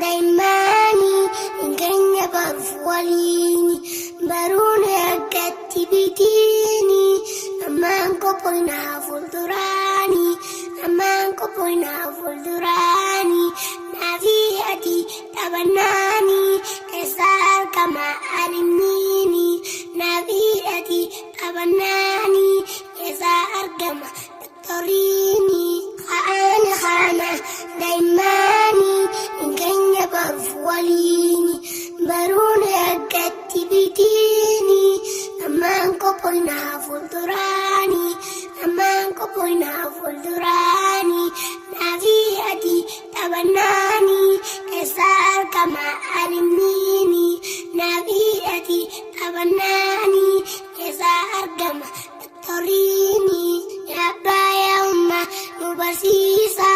Daa'immaanii keenya baruuf waliin baruun akkatti bitiini. Ammaan qophoonaa fuulduraanii ammaan qophoonaa fuulduraanii naafi ati taphannaanii keessa argama alimniini naafi ati taphannaanii keessa argama doktoriini. Ka'aana kana daa'immaanii keenya baruuf waliin baruun akkatti bitiini. Ammaan qophoonaa fuulduraanii ammaan qophoonaa fuulduraanii naafi ati taphannaanii keessa argama alimniini naafi ati taphannaanii keessa argama doktoriini. Abbaa yaa ummaa nu barsiisa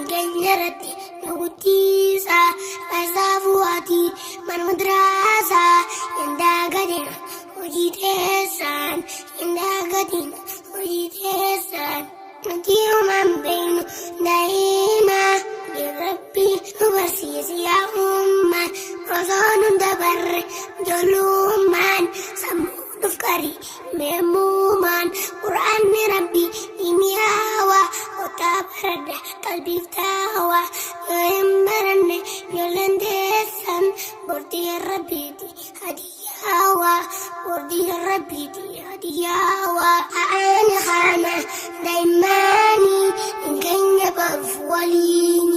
keenya irratti nu guddisa kanaafuu ati mana madraasaa hin dagatina hojii teessaan hin dagatina hojii teessaan. Nuti homaan beeknu daa'ima rabbi nu barsiisi yaa ummaa osoo nu dabarre ijoollummaan sammuu nuuf qari meemuumaan quraanni rabbi ni mi'aawa kottaa baradha qalbiif taawaa yoo hin baranne ijoolleen teessan bortii rabbiiti hadiyyaawaa bortii rabbiiti hadiyyaawaa. Ka'aana kana daa'immaanii keenya baruuf waliin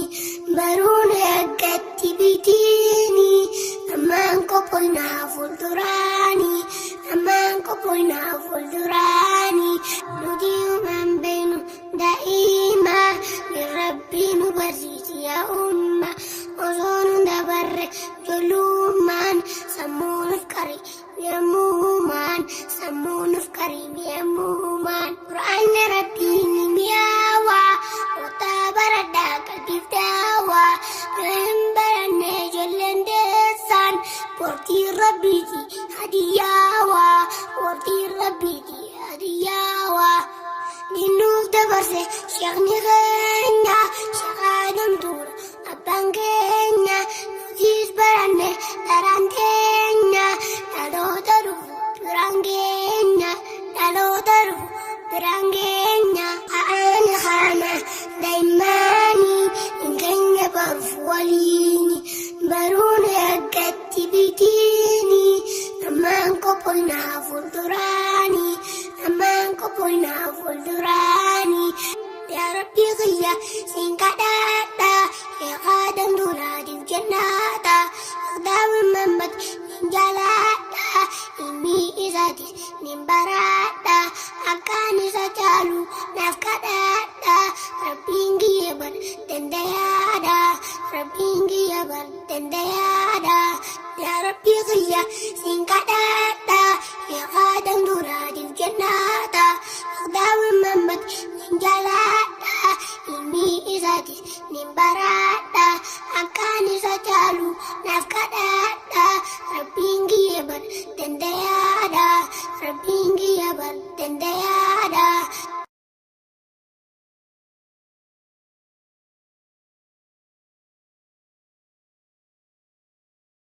baruun akkatti bitiini ammaan qophoonaa fuulduraanii ammaan qophoonaa fuulduraanii nuti homaan beeknu daa'ima rabbi nu barsiisi yaa ummaa osoo nu dabarre ijoollummaan sammuu nuuf qari yemmuumaan sammuu nuuf qari yemmuumaan quraanni rabbii ni mi'aawaa kottaa baradhaa qalbiif daawaa yoo hin baranne ijoolleen teessaan bortii rabbiiti hadiyyaawaa bortii rabbiiti hadiyyaawaa. Dinuuf dabarse sheekni keenya